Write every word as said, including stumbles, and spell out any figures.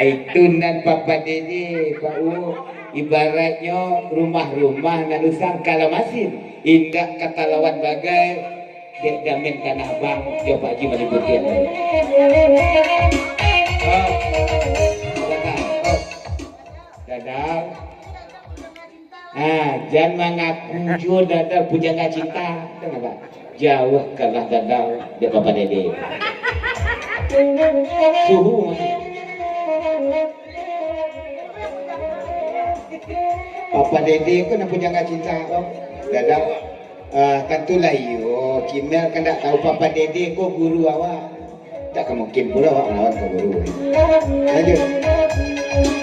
Itu nan Papa Dede, Pak U. Ibaratnyo rumah-rumah nan usang Kalamasin, indak katalawan bagai dek damin Tanah Abang jo Pak Haji Malibutin. Oh. Dadau. Oh. Dadau. Ah, jan mangaku juo Dadau pujangga cinta. Kenapa? Jauahkanlah Dadau dek Papa Dede. Suhu mah. Papa Dede ko nan pujangga cinta ko. Dadau. Ah, tantulah iyo, Kimel kan ndak tahu Papa Dede ko guru awak. Tak ka mungkin pulo awak malawan ka guru. Lanjut.